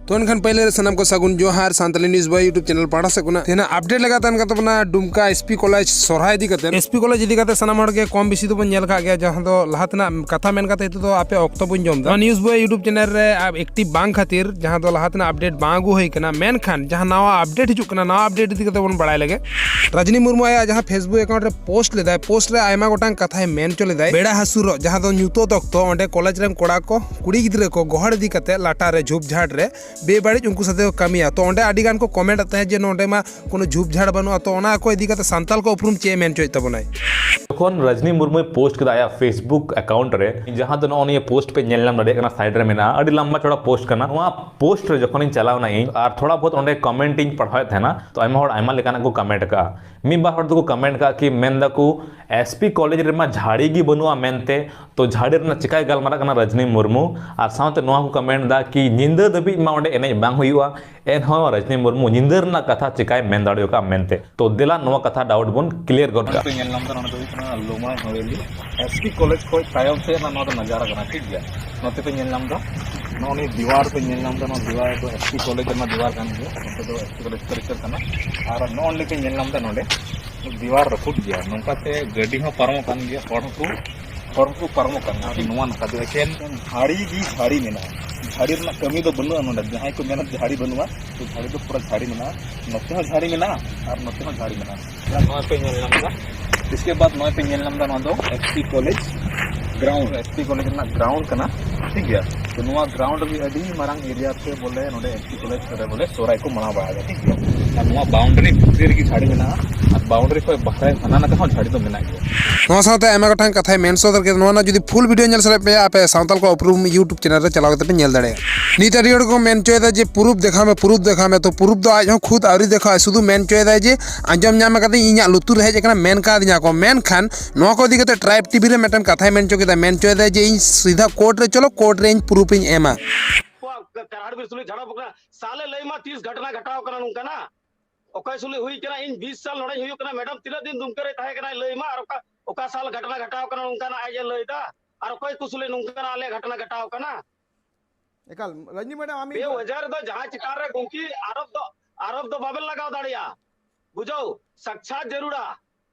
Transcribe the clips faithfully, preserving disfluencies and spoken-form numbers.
ᱛᱚ ᱮᱱᱠᱷᱟᱱ ᱯᱟᱹᱭᱞᱟᱹ ᱨᱮ ᱥᱟᱱᱟᱢ ᱠᱚ ᱥᱟᱹᱜᱩᱱ ᱡᱚᱦᱟᱨ ᱥᱟᱱᱛᱟᱞᱤ ᱱᱤᱭᱩᱡᱽ ᱵᱚᱭ YouTube ᱪᱮᱱᱮᱞ ᱯᱟᱦᱴᱟ ᱥᱮᱫ ᱠᱷᱚᱱᱟᱜ᱾ ᱛᱮᱦᱮᱧᱟᱜ ᱟᱯᱰᱮᱴ ᱞᱮᱠᱟ ᱛᱟᱦᱮᱱ ᱠᱟᱱ ᱛᱟᱵᱚᱱᱟ ᱰᱩᱢᱠᱟ S P College ᱥᱚᱨᱦᱟᱭ ᱤᱫᱤ ᱠᱟᱛᱮ᱾ S P College ᱤᱫᱤ ᱠᱟᱛᱮ ᱥᱟᱱᱟᱢ ᱦᱚᱲ ᱜᱮ ᱠᱚᱢ ᱵᱮᱥᱤ ᱫᱚᱵᱚᱱ ᱧᱮᱞ ᱟᱠᱟᱫ ᱜᱮᱭᱟ, ᱡᱟᱦᱟᱸ ᱫᱚ ᱞᱟᱦᱟ ᱛᱮᱱᱟᱜ ᱠᱟᱛᱷᱟ ᱢᱮᱱ ᱠᱟᱛᱮ ᱱᱤᱛᱚᱜ ᱫᱚ ᱟᱯᱮ ᱚᱠᱛᱚ ᱵᱚᱱ ᱡᱚᱢ ᱮᱫᱟ᱾ ᱱᱚᱣᱟ ᱱᱤᱭᱩᱡᱽ ᱵᱚᱭ YouTube ᱪᱮᱱᱮᱞ ᱨᱮ ᱮᱠᱴᱤᱵᱷ ᱵᱟᱝ ᱠᱷᱟᱹᱛᱤᱨ ᱡᱟᱦᱟᱸ ᱫᱚ ᱞᱟᱦᱟ ᱛᱮᱱᱟᱜ ᱟᱯᱰᱮᱴ ᱵᱟᱝ ᱟᱹᱜᱩ ᱦᱩᱭ ᱠᱟᱱᱟ, ᱢᱮᱱᱠᱷᱟᱱ ᱡᱟᱦᱟᱸ ᱱᱟᱣᱟ ᱟᱯᱰᱮᱴ ᱦᱤᱡᱩᱜ ᱠᱟᱱᱟ, ᱱᱟᱣᱟ ᱟᱯᱰᱮᱴ ᱤᱫᱤ ᱠᱟᱛᱮ ᱵᱚᱱ ᱵᱟᱲᱟᱭ ᱞᱮᱜᱮ᱾ ᱨᱟᱡᱽᱱᱤ ᱢᱩᱨᱢᱩ ᱟᱭᱟᱜ ᱡᱟᱦᱟᱸ Facebook ᱮᱠᱟᱣᱩᱱᱴ ᱨᱮ ᱯᱳᱥᱴ ᱞᱮᱫᱟᱭ, ᱯᱳᱥᱴ ᱨᱮ ᱟᱭᱢᱟ ᱜᱚᱴᱟᱝ ᱠᱟᱛᱷᱟᱭ ᱢᱮᱱ ᱦᱚᱪᱚ ᱞᱮᱫᱟᱭ᱾ ᱵᱮᱲᱟ ᱦᱟᱹᱥᱩᱨᱚᱜ ᱡᱟᱦᱟᱸ ᱫᱚ ᱧᱩᱛᱟᱹᱛ ᱚᱠᱛᱚ ᱚᱸᱰᱮ ᱠᱚᱞᱮᱡᱽ ᱨᱮᱱ ᱠᱚᱲᱟ ᱠᱚ ᱠᱩᱲᱤ ᱜᱤᱫᱽᱨᱟᱹ ᱠᱚ ᱜᱚᱦᱚᱲ ᱤᱫᱤ ᱠᱟᱛᱮ ᱞᱟᱴᱟ ᱨᱮ ᱡᱷᱩᱯ ᱡᱷᱟᱴ ᱨᱮ ᱵᱮᱵᱟᱹᱲᱤᱡ ᱩᱱᱠᱩ ᱥᱟᱛᱮ ᱠᱚ ᱠᱟᱹᱢᱤᱭᱟ᱾ ᱛᱚ ᱚᱸᱰᱮ ᱟᱹᱰᱤ ᱜᱟᱱ ᱠᱚ ᱠᱚᱢᱮᱱᱴ ᱮᱫ ᱛᱟᱦᱮᱸᱫ ᱡᱮ ᱱᱚᱸᱰᱮ ᱢᱟ ᱠᱳᱱᱳ ᱡᱷᱩᱯ ᱡᱷᱟᱴ ᱵᱟᱹᱱᱩᱜᱼᱟ᱾ ᱛᱚ ᱚᱱᱟ ᱠᱚ ᱤᱫᱤ ᱠᱟᱛᱮ ᱥᱟᱱᱛᱟᱞ ᱠᱚ ᱩᱯᱨᱩᱢ ᱪᱮᱫ ᱮ ᱢᱮᱱ ᱦᱚᱪᱚᱭᱮᱫ ᱛᱟᱵᱚᱱᱟᱭ? ᱡᱚᱠᱷᱚᱱ ᱨᱟᱡᱽᱱᱤ ᱢᱩᱨᱢᱩᱭ ᱯᱳᱥᱴ ᱠᱮᱫᱟ ᱟᱭᱟᱜ Facebook ᱮᱠᱟᱣᱩᱱᱴ ᱨᱮ, ᱡᱟᱦᱟᱸ ᱫᱚ ᱱᱚᱜᱼᱚ ᱱᱤᱭᱟᱹ ᱯᱳᱥᱴ ᱯᱮ ᱧᱮᱞ ᱧᱟᱢ ᱫᱟᱲᱮᱭᱟᱜ ᱠᱟᱱᱟ, ᱥᱟᱭᱤᱰ ᱨᱮ ᱢᱮᱱᱟᱜᱼᱟ, ᱟᱹᱰᱤ ᱞᱟᱢᱵᱟ ᱪᱚᱲᱟ ᱯᱳᱥᱴ ᱠᱟᱱᱟ᱾ ᱱᱚᱣᱟ ᱯᱳᱥᱴ ᱨᱮ ᱡᱚᱠᱷᱚᱱᱤᱧ ᱪᱟᱞᱟᱣ ᱮᱱᱟ ᱤᱧ ᱟᱨ ᱛᱷᱚᱲᱟ ᱵᱚᱦᱩᱛ ᱚᱸᱰᱮ ᱠᱚᱢᱮᱱᱴ ᱤᱧ ᱯᱟᱲᱦᱟᱣᱮᱫ ᱛᱟᱦᱮᱱᱟ, ᱛᱚ ᱟᱭᱢᱟ ᱦᱚᱲ ᱟᱭᱢᱟ ᱞᱮᱠᱟᱱᱟᱜ ᱠᱚ ᱠᱚᱢᱮᱱᱴ ᱟᱠᱟᱫᱼᱟ᱾ ᱢᱤᱫ ᱵᱟᱨ ᱦᱚᱲ ᱫᱚᱠᱚ ᱠᱚᱢᱮᱱᱴ ᱟᱠᱟᱫᱼᱟ ᱠᱤ ᱢᱮᱱ ᱫᱟᱠᱚ S P ᱠᱚᱞᱮᱡᱽ ᱨᱮᱢᱟ ᱡᱷᱟᱹᱲᱤ ᱜᱮ ᱵᱟᱹᱱᱩᱜᱼᱟ ᱢᱮᱱᱛᱮ᱾ ᱛᱚ ᱡᱷᱟᱹᱲᱤ ᱨᱮᱱᱟᱜ ᱪᱤᱠᱟᱭ ᱜᱟᱞᱢᱟᱨᱟᱜ ᱠᱟᱱᱟ ᱨᱟᱡᱽᱱᱤ ᱢᱩᱨᱢᱩ? ᱟᱨ ᱥᱟᱶᱛᱮ ᱱᱚᱣᱟ ᱠᱚ ᱠᱚᱢᱮᱱᱴ ᱮᱫᱟ ᱠᱤ ᱧᱤᱫᱟᱹ ᱫᱷᱟᱹᱵᱤᱡ ᱢᱟ ᱚᱸᱰᱮ ᱮᱱᱮᱡ ᱵᱟᱝ ᱦᱩᱭᱩᱜᱼᱟ, ᱮᱱᱦᱚᱸ ᱨᱟᱡᱽᱱᱤ ᱢᱩᱨᱢᱩ ᱧᱤᱫᱟᱹ ᱨᱮᱱᱟᱜ ᱠᱟᱛᱷᱟ ᱪᱤᱠᱟᱭ ᱢᱮᱱ ᱫᱟᱲᱮ ᱟᱠᱟᱫᱼᱟ ᱢᱮᱱᱛᱮ᱾ ᱛᱚ ᱫᱮᱞᱟ ᱱᱚᱣᱟ ᱠᱟᱛᱷᱟ ᱰᱟᱣᱩᱴ ᱵᱚᱱ ᱠᱞᱤᱭᱟᱨ ᱜᱚᱫ ᱠᱟᱜᱼᱟ᱾ ᱯᱮ ᱧᱮᱞ ᱧᱟᱢ ᱮᱫᱟ, ᱱᱚᱰᱮ ᱫᱚ ᱦᱩᱭᱩᱜ ᱠᱟᱱᱟ ᱞᱳᱢᱟ ᱦᱟᱣᱮᱞᱤ, S P ᱠᱚᱞᱮᱡᱽ ᱠᱷᱚᱱ ᱛᱟᱭᱚᱢ ᱥᱮᱫ ᱨᱮᱱᱟᱜ ᱱᱚᱣᱟ ᱫᱚ ᱱᱟᱡᱟᱨᱟ ᱠᱟᱱᱟ, ᱴᱷᱤᱠ ᱜᱮᱭᱟ᱾ ᱱᱚᱛᱮ ᱯᱮ ᱧᱮᱞ ᱧᱟᱢ ᱮᱫᱟ, ᱱᱚᱜᱼᱚ ᱱᱤᱭᱟᱹ ᱫᱤᱣᱟᱨ ᱯᱮ ᱧᱮᱞ ᱧᱟᱢ ᱮᱫᱟ, ᱱᱚᱣᱟ ᱫᱤᱣᱟᱨ ᱫᱚ S P ᱠᱚᱞᱮᱡᱽ ᱨᱮᱱᱟᱜ ᱫᱤᱣᱟᱨ ᱠᱟᱱ ᱜᱮᱭᱟ, ᱱᱚᱛᱮ ᱫᱚ S P ᱠᱚᱞᱮᱡᱽ ᱠᱟᱞᱪᱟᱨ ᱠᱟᱱᱟ᱾ ᱟᱨ ᱱᱚᱜᱼᱚ ᱱᱚᱰᱮ ᱯᱮ ᱧᱮᱞ ᱧᱟᱢ ᱮᱫᱟ, ᱱᱚᱰᱮ ᱫᱤᱣᱟᱨ ᱨᱟᱹᱯᱩᱫ ᱜᱮᱭᱟ, ᱱᱚᱝᱠᱟ ᱛᱮ ᱜᱟᱹᱰᱤ ᱦᱚᱸ ᱯᱟᱨᱚᱢᱚᱜ ᱠᱟᱱ ᱜᱮᱭᱟ, ᱦᱚᱲ ᱦᱚᱸᱠᱚ ᱦᱚᱲ ᱦᱚᱸᱠᱚ ᱯᱟᱨᱚᱢᱚᱜ ᱠᱟᱱ ᱜᱮᱭᱟ᱾ ᱱᱚᱣᱟ ᱱᱟᱠᱷᱟ ᱫᱚ ᱮᱠᱮᱱ ᱡᱷᱟᱹᱲᱤ ᱜᱮ ᱡᱷᱟᱹᱲᱤ ᱢᱮᱱᱟᱜᱼᱟ᱾ ᱡᱷᱟᱹᱲᱤ ᱨᱮᱱᱟᱜ ᱠᱟᱹᱢᱤ ᱫᱚ ᱵᱟᱹᱱᱩᱜᱼᱟ ᱱᱚᱰᱮ᱾ ᱡᱟᱦᱟᱸᱭ ᱠᱚ ᱢᱮᱱᱟ ᱡᱷᱟᱹᱲᱤ ᱵᱟᱹᱱᱩᱜᱼᱟ, ᱛᱚ ᱡᱷᱟᱹᱲᱤ ᱫᱚ ᱯᱩᱨᱟᱹ ᱡᱷᱟᱹᱲᱤ ᱢᱮᱱᱟᱜᱼᱟ᱾ ᱱᱚᱛᱮ ᱦᱚᱸ ᱡᱷᱟᱹᱲᱤ ᱢᱮᱱᱟᱜᱼᱟ ᱟᱨ ᱱᱚᱛᱮ ᱦᱚᱸ ᱡᱷᱟᱹᱲᱤ ᱢᱮᱱᱟᱜᱼᱟ᱾ ᱱᱚᱜᱼᱚᱭ ᱯᱮ ᱧᱮᱞ ᱧᱟᱢ ᱮᱫᱟ, ᱤᱥᱠᱮ ᱵᱟᱫ ᱱᱚᱜᱼᱚᱭ ᱯᱮ ᱧᱮᱞ ᱧᱟᱢ ᱮᱫᱟ, ᱱᱚᱣᱟ ᱫᱚ S P college ground, S P college ᱨᱮᱱᱟᱜ ᱜᱨᱟᱣᱩᱱᱰ ᱠᱟᱱᱟ, ᱴᱷᱤᱠ ᱜᱮᱭᱟ᱾ ᱛᱚ ᱱᱚᱣᱟ ᱜᱨᱟᱣᱩᱱᱰ ᱨᱮ ᱟᱹᱰᱤ ᱢᱟᱨᱟᱝ ᱮᱨᱤᱭᱟ ᱛᱮ ᱵᱚᱞᱮ ᱱᱚᱰᱮ S P ᱠᱚᱞᱮᱡᱽ ᱨᱮ ᱵᱚᱞᱮ ᱥᱚᱦᱨᱟᱭ ᱠᱚ ᱢᱟᱱᱟᱣ ᱵᱟᱲᱟᱭᱟ, ᱴᱷᱤᱠ ᱜᱮᱭᱟ᱾ ᱟᱨ ᱱᱚᱣᱟ ᱵᱟᱣᱩᱱᱰᱟᱨᱤ ᱵᱷᱤᱛᱨᱤ ᱨᱮᱜᱮ ᱡᱷᱟᱹᱲᱤ ᱢᱮᱱᱟᱜᱼᱟ, ᱟᱨ ᱵᱟᱣᱩᱱᱰᱟᱨᱤ ᱠᱷᱚᱱ ᱵᱟᱦᱨᱮ ᱦᱟᱱᱟ ᱱᱟᱠᱷᱟ ᱦᱚᱸ ᱡᱷᱟᱹᱲᱤ ᱫᱚ ᱢᱮᱱᱟᱜ ᱜᱮᱭᱟ᱾ ᱱᱚᱣᱟ ᱥᱟᱶᱛᱮ ᱟᱭᱢᱟ ᱜᱚᱴᱟᱝ ᱠᱟᱛᱷᱟᱭ ᱢᱮᱱ ᱥᱚᱫᱚᱨ ᱠᱮᱫᱟ᱾ ᱱᱚᱣᱟ ᱨᱮᱱᱟᱜ ᱡᱩᱫᱤ ᱯᱷᱩᱞ ᱵᱷᱤᱰᱤᱭᱳ ᱧᱮᱞ ᱥᱟᱱᱟᱭᱮᱫ ᱯᱮᱭᱟ, ᱟᱯᱮ ᱥᱟᱶᱛᱟᱞ ᱠᱚ ᱩᱯᱨᱩᱢ YouTube ᱪᱮᱱᱮᱞ ᱨᱮ ᱪᱟᱞᱟᱣ ᱠᱟᱛᱮ ᱯᱮ ᱧᱮᱞ ᱫᱟᱲᱮᱭᱟᱜᱼᱟ᱾ ᱱᱤᱛ ᱟᱹᱰᱤ ᱦᱚᱲ ᱠᱚ ᱢᱮᱱ ᱦᱚᱪᱚᱭᱮᱫᱟ ᱡᱮ ᱯᱩᱨᱩᱵ ᱫᱮᱠᱷᱟᱣ ᱢᱮ, ᱯᱩᱨᱩᱵ ᱫᱮᱠᱷᱟᱣ ᱢᱮ᱾ ᱛᱚ ᱯᱩᱨᱩᱵ ᱫᱚ ᱟᱡ ᱦᱚᱸ ᱠᱷᱩᱫ ᱟᱹᱣᱨᱤ ᱫᱮᱠᱷᱟᱣᱟᱭ, ᱥᱩᱫᱷᱩ ᱢᱮᱱ ᱦᱚᱪᱚᱭᱮᱫᱟᱭ ᱡᱮ ᱟᱸᱡᱚᱢ ᱧᱟᱢ ᱟᱠᱟᱫᱟᱹᱧ, ᱤᱧᱟᱹᱜ ᱞᱩᱛᱩᱨ ᱨᱮ ᱦᱮᱡ ᱟᱠᱟᱱᱟ, ᱢᱮᱱ ᱠᱟᱣᱫᱤᱧᱟ ᱠᱚ᱾ ᱢᱮᱱᱠᱷᱟᱱ ᱱᱚᱣᱟ ᱠᱚ ᱤᱫᱤ ᱠᱟᱛᱮ ᱴᱨᱟᱭᱤᱵᱽ ᱴᱤᱵᱷᱤ ᱨᱮ ᱢᱤᱫᱴᱮᱱ ᱠᱟᱛᱷᱟᱭ ᱢᱮᱱ ᱦᱚᱪᱚ ᱠᱮᱫᱟ, ᱢᱮᱱ ᱦᱚᱪᱚᱭᱮᱫᱟᱭ ᱡᱮ ᱤᱧ ᱥᱤᱫᱷᱟ ᱠᱳᱨᱴ ᱨᱮ ᱪᱚᱞᱚ, ᱠᱳᱨᱴ ᱨᱮ ᱤᱧ ᱯᱩᱨᱩᱯ ᱤᱧ ᱮᱢᱟ᱾ ᱠᱚᱣᱟᱜ ᱠᱟᱨᱦᱟᱲ ᱵᱤᱨ ᱥᱩᱞᱤ ᱡᱷᱟᱲᱟᱣ ᱠᱟᱱᱟ᱾ ᱥᱟᱞᱮ ᱞᱟᱹᱭ ᱢᱟ ᱛᱤᱥ ᱜᱷᱚᱴᱱᱟ ᱜᱷᱟᱴᱟᱣ ᱠᱟᱱᱟ ᱱᱚᱝᱠᱟᱱᱟᱜ? ᱚᱠᱚᱭ ᱥᱩᱞᱤ ᱦᱩᱭ ᱠᱟᱱᱟ? ᱤᱧ ᱵᱤᱥ ᱥᱟᱞ ᱱᱚᱰᱮᱧ ᱦᱩᱭᱩᱜ ᱠᱟᱱᱟ᱾ ᱢᱮᱰᱟᱢ ᱛᱤᱱᱟᱹᱜ ᱫᱤᱱ ᱫᱩᱢᱠᱟᱹ ᱨᱮ ᱛᱟᱦᱮᱸ ᱠᱟᱱᱟᱭ ᱞᱟᱹᱭ ᱢᱟ, ᱟᱨ ᱚᱠᱟ, ᱚᱠᱟ ᱥᱟᱞ ᱜᱷᱚᱴᱱᱟ ᱜᱷᱟᱴᱟᱣ ᱠᱟᱱᱟ ᱱᱚᱝᱠᱟᱱᱟᱜ ᱟᱡ ᱮ ᱞᱟᱹᱭ ᱮᱫᱟ? ᱟᱨ ᱚᱠᱚᱭ ᱠᱚ ᱥᱩᱞᱤ ᱱᱚᱝᱠᱟᱱᱟᱜ ᱟᱞᱮ ᱜᱷᱚᱴᱱᱟ ᱜᱷᱟᱴᱟᱣ ᱠᱟᱱᱟ? ᱮᱠᱟᱞ, ᱨᱟᱡᱽᱱᱤ ᱢᱮᱰᱟᱢ, ᱟᱢᱤᱧ ᱵᱮᱣᱟᱡᱟᱨ ᱫᱚ ᱡᱟᱦᱟᱸ ᱪᱮᱛᱟᱱ ᱨᱮ ᱜᱚᱢᱠᱮ ᱟᱨᱳᱯ ᱫᱚ, ᱟᱨᱳᱯ ᱫᱚ ᱵᱟᱵᱮᱱ ᱞᱟᱜᱟᱣ ᱫᱟᱲᱮᱭᱟᱜᱼᱟ, ᱵᱩᱡᱷᱟᱹᱣ, ᱥᱟᱠᱪᱷᱟᱛ ᱡᱟᱹᱨᱩᱲᱟ᱾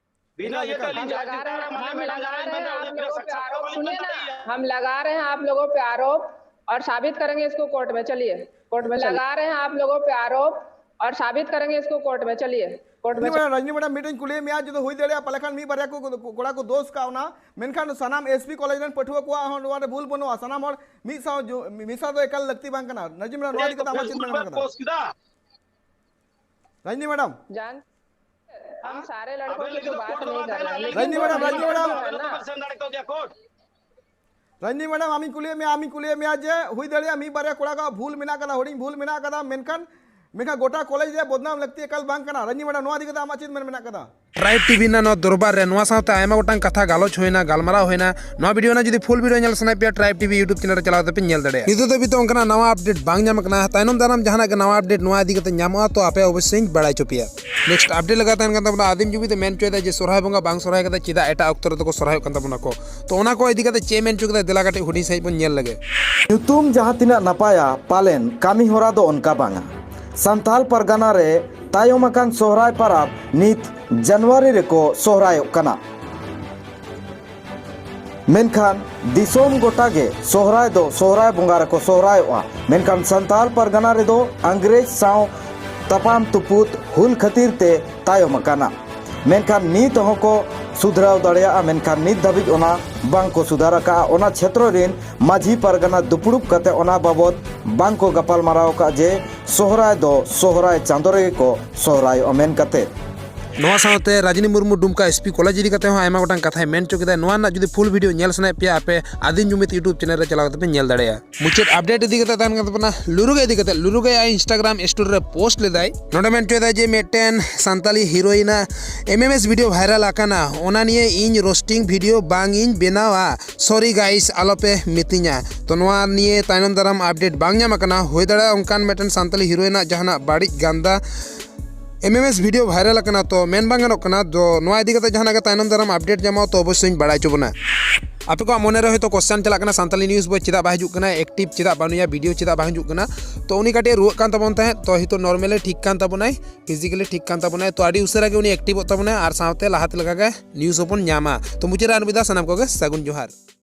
ᱵᱤᱱᱟᱹ ᱮᱠᱟᱞ, ᱤᱭᱟᱹᱛᱮ ᱮᱠᱟᱞ᱾ ᱟᱹᱞᱤᱧ हम ᱡᱟᱦᱟᱸ ᱞᱟᱜᱟ ᱪᱮᱛᱟᱱ ᱨᱮ ᱨᱮ, ᱢᱟᱱᱮ हम ᱢᱮᱰᱟᱢ लगा ᱡᱟᱦᱟᱸ रहे हैं आप लोगों पे आरोप, ᱵᱟᱹᱞᱤᱧ ᱢᱮᱱ ᱫᱟᱲᱮᱭᱟᱜᱼᱟ᱾ सुनिए ना, हम लगा रहे हैं आप लोगों पे आरोप और साबित करेंगे इसको कोर्ट में। चलिए, कोर्ट में चलिए। लगा रहे हैं आप लोगों पे आरोप और साबित करेंगे इसको कोर्ट में। चलिए, कोर्ट में। ᱨᱟᱡᱽᱱᱤ ᱢᱮᱰᱟᱢ, ᱨᱟᱡᱽᱱᱤ ᱢᱮᱰᱟᱢ, ᱢᱤᱫᱴᱮᱱ ᱠᱩᱞᱤᱭᱮᱫ ᱢᱮᱭᱟ, ᱡᱩᱫᱤ ᱦᱩᱭ ᱫᱟᱲᱮᱭᱟᱜᱼᱟ ᱯᱟᱞᱮ ᱠᱷᱟᱱ ᱢᱤᱫ ᱵᱟᱨᱭᱟ ᱠᱚ, ᱠᱚ, ᱠᱚᱲᱟ ᱠᱚ ᱫᱳᱥ ᱠᱟᱣᱱᱟ, ᱢᱮᱱᱠᱷᱟᱱ ᱥᱟᱱᱟᱢ ᱮᱥᱯᱤ ᱠᱚᱞᱮᱡᱽ ᱨᱮᱱ ᱯᱟᱹᱴᱷᱩᱣᱟᱹ ᱠᱚᱣᱟᱜ ᱦᱚᱸ ᱱᱚᱣᱟ ᱨᱮ ᱵᱷᱩᱞ ᱵᱟᱹᱱᱩᱜᱼᱟ, ᱥᱟᱱᱟᱢ ᱦᱚᱲ ᱢᱤᱫ ᱥᱟᱶ ᱡᱩ-, ᱢᱮᱥᱟ ᱫᱚ ᱮᱠᱟᱞ ᱞᱟᱹᱠᱛᱤ ᱵᱟᱝ ᱠᱟᱱᱟ᱾ ᱨᱟᱡᱽᱱᱤ ᱢᱮᱰᱟᱢ, ᱱᱚᱣᱟ ᱤᱫᱤ ᱠᱟᱛᱮ ᱟᱢᱟᱜ ᱪᱮᱫ ᱢᱮᱱ ᱢᱮᱱᱟᱜ ᱠᱟᱫᱟ? ᱯᱳᱥᱴ ᱠᱮᱫᱟ᱾ ᱨᱟᱡᱽᱱᱤ ᱢᱮᱰᱟᱢ᱾ ᱡᱟᱱ, हम सारे लड़कों की तो बात नहीं कर रहे हैं, लेकिन ᱨᱟᱡᱽᱱᱤ ᱢᱮᱰᱟᱢ, ᱨᱟᱡᱽᱱᱤ ᱢᱮᱰᱟᱢ᱾ ᱥᱮᱱ ᱫᱟᱲᱮ ᱠᱚ ᱜᱮᱭᱟ ᱠᱳᱨᱴ᱾ ᱨᱟᱡᱽᱱᱤ ᱢᱮᱰᱟᱢ, ᱟᱢᱤᱧ ᱠᱩᱞᱤᱭᱮᱫ ᱢᱮᱭᱟ, ᱟᱢᱤᱧ ᱠᱩᱞᱤᱭᱮᱫ ᱢᱮᱭᱟ ᱡᱮ ᱦᱩᱭ ᱫᱟᱲᱮᱭᱟᱜᱼᱟ ᱢᱤᱫ ᱵᱟᱨᱭᱟ ᱠᱚᱲᱟ ᱠᱚᱣᱟᱜ ᱵᱷᱩᱞ ᱢᱮᱱᱟᱜ ᱠᱟᱫᱟ, ᱦᱩᱰᱤᱧ ᱵᱷᱩᱞ ᱢᱮᱱᱟᱜ ᱠᱟᱫᱟ, ᱢᱮᱱᱠᱷᱟᱱ, ᱢᱮᱱᱠᱷᱟᱱ ᱜᱚᱴᱟ ᱠᱚᱞᱮᱡᱽ ᱨᱮ ᱵᱚᱫᱱᱟᱢ ᱞᱟᱹᱠᱛᱤ ᱮᱠᱟᱞ ᱵᱟᱝ ᱠᱟᱱᱟ᱾ ᱨᱟᱡᱽᱱᱤ ᱢᱮᱰᱟᱢ, ᱱᱚᱣᱟ ᱤᱫᱤ ᱠᱟᱛᱮ ᱟᱢᱟᱜ ᱪᱮᱫ ᱢᱮᱱ ᱢᱮᱱᱟᱜ ᱠᱟᱫᱟ? ᱴᱨᱟᱭᱤᱵᱽ ᱴᱤᱵᱷᱤ ᱨᱮᱱᱟᱜ ᱱᱚᱣᱟ ᱫᱚᱨᱵᱟᱨ ᱨᱮ ᱱᱚᱣᱟ ᱥᱟᱶᱛᱮ ᱟᱭᱢᱟ ᱜᱚᱴᱟᱝ ᱠᱟᱛᱷᱟ ᱜᱟᱞᱚᱪ ᱦᱩᱭᱱᱟ, ᱜᱟᱞᱢᱟᱨᱟᱣ ᱦᱩᱭᱱᱟ᱾ ᱱᱚᱣᱟ ᱵᱷᱤᱰᱤᱭᱳ ᱨᱮᱱᱟᱜ ᱡᱩᱫᱤ ᱯᱷᱩᱞ ᱵᱷᱤᱰᱤᱭᱳ ᱧᱮᱞ ᱥᱟᱱᱟᱭᱮᱫ ᱯᱮᱭᱟ, ᱴᱨᱟᱭᱤᱵᱽ ᱴᱤᱵᱷᱤ YouTube ᱪᱮᱱᱮᱞ ᱨᱮ ᱪᱟᱞᱟᱣ ᱠᱟᱛᱮ ᱯᱮ ᱧᱮᱞ ᱫᱟᱲᱮᱭᱟᱜᱼᱟ᱾ ᱱᱤᱛᱚᱜ ᱫᱷᱟᱹᱵᱤᱡ ᱛᱮ ᱚᱱᱠᱟᱱᱟᱜ ᱱᱟᱣᱟ ᱟᱯᱰᱮᱴ ᱵᱟᱝ ᱧᱟᱢ ᱟᱠᱟᱱᱟ᱾ ᱛᱟᱭᱱᱚᱢ ᱫᱟᱨᱟᱢ ᱡᱟᱦᱟᱱᱟᱜ ᱜᱮ ᱱᱟᱣᱟ ᱟᱯᱰᱮᱴ ᱱᱚᱣᱟ ᱤᱫᱤ ᱠᱟᱛᱮ ᱧᱟᱢᱚᱜᱼᱟ, ᱛᱚ ᱟᱯᱮ ᱚᱵᱚᱥᱥᱳᱭ ᱤᱧ ᱵᱟᱲᱟᱭ ᱦᱚᱪᱚ ᱯᱮᱭᱟ᱾ ᱱᱮᱠᱥᱴ ᱟᱯᱰᱮᱴ ᱞᱮᱠᱟ ᱛᱟᱦᱮᱱ ᱠᱟᱱ ᱛᱟᱵᱚᱱᱟ, ᱟᱹᱫᱤᱢ ᱡᱩᱢᱤ ᱫᱚ ᱢᱮᱱ ᱦᱚᱪᱚᱭᱮᱫᱟ ᱡᱮ ᱥᱚᱨᱦᱟᱭ ᱵᱚᱸᱜᱟ ᱵᱟᱝ ᱥᱚᱨᱦᱟᱭ ᱠᱟᱛᱮ ᱪᱮᱫᱟᱜ ᱮᱴᱟᱜ ᱚᱠᱛᱚ ᱨᱮᱫᱚ ᱠᱚ ᱥᱚᱨᱦᱟᱭᱚᱜ ᱠᱟᱱ ᱛᱟᱵᱚᱱᱟ ᱠᱚ᱾ ᱛᱚ ᱚᱱᱟ ᱠᱚ ᱤᱫᱤ ᱠᱟᱛᱮ ᱪᱮᱫ ᱢᱮᱱ ᱦᱚᱪᱚ ᱠᱮᱫᱟ, ᱫᱮᱞᱟ ᱠᱟᱹᱴᱤᱡ ᱦᱩᱰᱤᱧ ᱥᱟᱺᱦᱤᱡ ᱵᱚᱱ ᱧᱮᱞ ᱞᱮᱜᱮ᱾ ᱧᱩᱛᱩᱢ ᱡᱟᱦᱟᱸ ᱛᱤᱱᱟᱹᱜ ᱱᱟᱯᱟᱭᱟ, ᱯᱟᱞᱮᱱ ᱠᱟᱹᱢᱤ ᱦᱚᱨᱟ ᱫᱚ ᱚᱱᱠᱟ ᱵᱟᱝᱟ᱾ ᱥᱟᱱᱛᱟᱞ ᱯᱟᱨᱜᱟᱱᱟ ᱨᱮ ᱛᱟᱭᱚᱢ ᱟᱠᱟᱱ ᱥᱚᱦᱨᱟᱭ ᱯᱟᱨᱟᱵᱽ ᱱᱤᱛ ᱡᱟᱱᱩᱣᱟᱨᱤ ᱨᱮᱠᱚ ᱥᱚᱦᱨᱟᱭᱚᱜ ᱠᱟᱱᱟ᱾ ᱢᱮᱱᱠᱷᱟᱱ ᱫᱤᱥᱚᱢ ᱜᱚᱴᱟ ᱜᱮ ᱥᱚᱦᱨᱟᱭ ᱫᱚ ᱥᱚᱦᱨᱟᱭ ᱵᱚᱸᱜᱟ ᱨᱮᱠᱚ ᱥᱚᱦᱨᱟᱭᱚᱜᱼᱟ᱾ ᱢᱮᱱᱠᱷᱟᱱ ᱥᱟᱱᱛᱟᱲ ᱯᱟᱨᱜᱟᱱᱟ ᱨᱮᱫᱚ ᱤᱝᱨᱮᱡᱽ ᱥᱟᱶ ᱛᱟᱯᱟᱢ ᱛᱩᱯᱩᱫ ᱦᱩᱞ ᱠᱷᱟᱹᱛᱤᱨ ᱛᱮ ᱛᱟᱭᱚᱢ ᱟᱠᱟᱱᱟ᱾ ᱢᱮᱱᱠᱷᱟᱱ ᱱᱤᱛ ᱦᱚᱸᱠᱚ ᱥᱩᱫᱷᱨᱟᱣ ᱫᱟᱲᱮᱭᱟᱜᱼᱟ, ᱢᱮᱱᱠᱷᱟᱱ ᱱᱤᱛ ᱫᱷᱟᱹᱵᱤᱡ ᱚᱱᱟ ᱵᱟᱝ ᱠᱚ ᱥᱩᱫᱷᱟᱨ ᱟᱠᱟᱫᱼᱟ᱾ ᱚᱱᱟ ᱪᱷᱮᱛᱨᱚ ᱨᱮᱱ ᱢᱟᱹᱡᱷᱤ ᱯᱟᱨᱜᱟᱱᱟ ᱫᱩᱯᱲᱩᱵ ᱠᱟᱛᱮ ᱚᱱᱟ ᱵᱟᱵᱚᱛ ᱵᱟᱝ ᱠᱚ ᱜᱟᱯᱟᱞ ᱢᱟᱨᱟᱣ ᱟᱠᱟᱫ ᱡᱮ ᱥᱚᱦᱨᱟᱭ ᱫᱚ ᱥᱚᱦᱨᱟᱭ ᱪᱟᱸᱫᱳ ᱨᱮᱜᱮ ᱠᱚ ᱥᱚᱦᱨᱟᱭᱚᱜᱼᱟ ᱢᱮᱱ ᱠᱟᱛᱮ᱾ ᱱᱚᱣᱟ ᱥᱟᱶᱛᱮ ᱨᱟᱡᱽᱱᱤ ᱢᱩᱨᱢᱩ ᱰᱩᱢᱠᱟ ᱮᱥ ᱯᱤ ᱠᱚᱞᱮᱡᱽ ᱤᱫᱤ ᱠᱟᱛᱮ ᱦᱚᱸ ᱟᱭᱢᱟ ᱜᱚᱴᱟᱝ ᱠᱟᱛᱷᱟᱭ ᱢᱮᱱ ᱦᱚᱪᱚ ᱠᱮᱫᱟ᱾ ᱱᱚᱣᱟ ᱨᱮᱱᱟᱜ ᱡᱩᱫᱤ ᱯᱷᱩᱞ ᱵᱷᱤᱰᱤᱭᱳ ᱧᱮᱞ ᱥᱟᱱᱟᱭᱮᱫ ᱯᱮᱭᱟ, ᱟᱯᱮ ᱟᱹᱫᱤᱢ ᱡᱩᱢᱤᱫ YouTube ᱪᱮᱱᱮᱞ ᱨᱮ ᱪᱟᱞᱟᱣ ᱠᱟᱛᱮ ᱯᱮ ᱧᱮᱞ ᱫᱟᱲᱮᱭᱟᱜᱼᱟ᱾ ᱢᱩᱪᱟᱹᱫ ᱟᱯᱰᱮᱴ ᱤᱫᱤ ᱠᱟᱛᱮ ᱛᱟᱦᱮᱱ ᱠᱟᱱ ᱛᱟᱵᱚᱱᱟ ᱞᱩᱨᱩᱜᱟᱹ ᱤᱫᱤ ᱠᱟᱛᱮ᱾ ᱞᱩᱨᱩᱜᱟᱹ ᱟᱡ Instagram story ᱨᱮ ᱯᱳᱥᱴ ᱞᱮᱫᱟᱭ᱾ ᱱᱚᱰᱮ ᱢᱮᱱ ᱦᱚᱪᱚᱭᱮᱫᱟᱭ ᱡᱮ ᱢᱤᱫᱴᱮᱱ ᱥᱟᱱᱛᱟᱞᱤ ᱦᱤᱨᱳᱭᱤᱱᱟᱜ M M S video viral ᱟᱠᱟᱱᱟ, ᱚᱱᱟ ᱱᱤᱭᱮ ᱤᱧ ᱨᱳᱥᱴᱤᱝ ᱵᱷᱤᱰᱤᱭᱳ ᱵᱟᱝ ᱤᱧ ᱵᱮᱱᱟᱣᱟ, ᱥᱚᱨᱤ ᱜᱟᱭᱤᱥ, ᱟᱞᱚᱯᱮ ᱢᱤᱛᱟᱹᱧᱟ᱾ ᱛᱚ ᱱᱚᱣᱟ ᱱᱤᱭᱮ ᱛᱟᱭᱱᱚᱢ ᱫᱟᱨᱟᱢ ᱟᱯᱰᱮᱴ ᱵᱟᱝ ᱧᱟᱢ ᱟᱠᱟᱱᱟ᱾ ᱦᱩᱭ ᱫᱟᱲᱮᱭᱟᱜᱼᱟ ᱚᱱᱠᱟᱱ ᱢᱤᱫᱴᱮᱱ ᱥᱟᱱᱛᱟᱞᱤ ᱦᱤᱨᱳᱭᱤᱱᱟᱜ ᱡᱟᱦᱟᱱᱟᱜ ᱵᱟᱹᱲᱤᱡ ᱜᱟᱱᱫᱟ M M S video viral ᱟᱠᱟᱱᱟ, ᱛᱚ ᱢᱮᱱ ᱵᱟᱝ ᱜᱟᱱᱚᱜ ᱠᱟᱱᱟ᱾ ᱛᱚ ᱱᱚᱣᱟ ᱤᱫᱤ ᱠᱟᱛᱮ ᱡᱟᱦᱟᱱᱟᱜ ᱜᱮ ᱛᱟᱭᱱᱚᱢ ᱫᱟᱨᱟᱢ ᱟᱯᱰᱮᱴ ᱧᱟᱢᱚᱜᱼᱟ, ᱛᱚ ᱚᱵᱚᱥᱥᱳᱭ ᱤᱧ ᱵᱟᱲᱟᱭ ᱦᱚᱪᱚ ᱵᱚᱱᱟ᱾ ᱟᱯᱮ ᱠᱚᱣᱟᱜ ᱢᱚᱱᱮ ᱨᱮ ᱦᱚᱭᱛᱳ ᱠᱚᱥᱪᱟᱱ ᱪᱟᱞᱟᱜ ᱠᱟᱱᱟ, ᱥᱟᱱᱛᱟᱞᱤ ᱱᱤᱭᱩᱡ ᱵᱚᱭ ᱪᱮᱫᱟᱜ ᱵᱟᱭ ᱦᱤᱡᱩᱜ ᱠᱟᱱᱟ, ᱮᱠᱴᱤᱵᱷ ᱪᱮᱫᱟᱜ ᱵᱟᱹᱱᱩᱭᱟ, ᱵᱷᱤᱰᱤᱭᱳ ᱪᱮᱫᱟᱜ ᱵᱟᱭ ᱦᱤᱡᱩᱜ ᱠᱟᱱᱟ? ᱛᱚ ᱩᱱᱤ ᱠᱟᱹᱴᱤᱡ ᱨᱩᱣᱟᱹᱜ ᱠᱟᱱ ᱛᱟᱵᱚᱱ ᱛᱟᱦᱮᱸᱫ, ᱛᱚ ᱱᱤᱛᱚᱜ ᱱᱚᱨᱢᱟᱞᱤ ᱴᱷᱤᱠ ᱠᱟᱱ ᱛᱟᱵᱚᱱᱟᱭ, ᱯᱷᱤᱡᱤᱠᱮᱞᱤ ᱴᱷᱤᱠ ᱠᱟᱱ ᱛᱟᱵᱚᱱᱟᱭ᱾ ᱛᱚ ᱟᱹᱰᱤ ᱩᱥᱟᱹᱨᱟ ᱜᱮ ᱩᱱᱤ ᱮᱠᱴᱤᱵᱷᱚᱜ ᱛᱟᱵᱚᱱᱟᱭ ᱟᱨ ᱥᱟᱶᱛᱮ ᱞᱟᱦᱟᱛᱮ ᱞᱮᱠᱟᱜᱮ ᱱᱤᱭᱩᱡ ᱦᱚᱸᱵᱚᱱ ᱧᱟᱢᱟ᱾ ᱛᱚ ᱢᱩᱪᱟᱹᱫ ᱨᱮ ᱟᱨ ᱢᱤᱫ ᱫᱷᱟᱣ ᱥᱟᱱᱟᱢ ᱠᱚᱜᱮ ᱥᱟᱹᱜᱩᱱ ᱡᱚᱦᱟᱨ᱾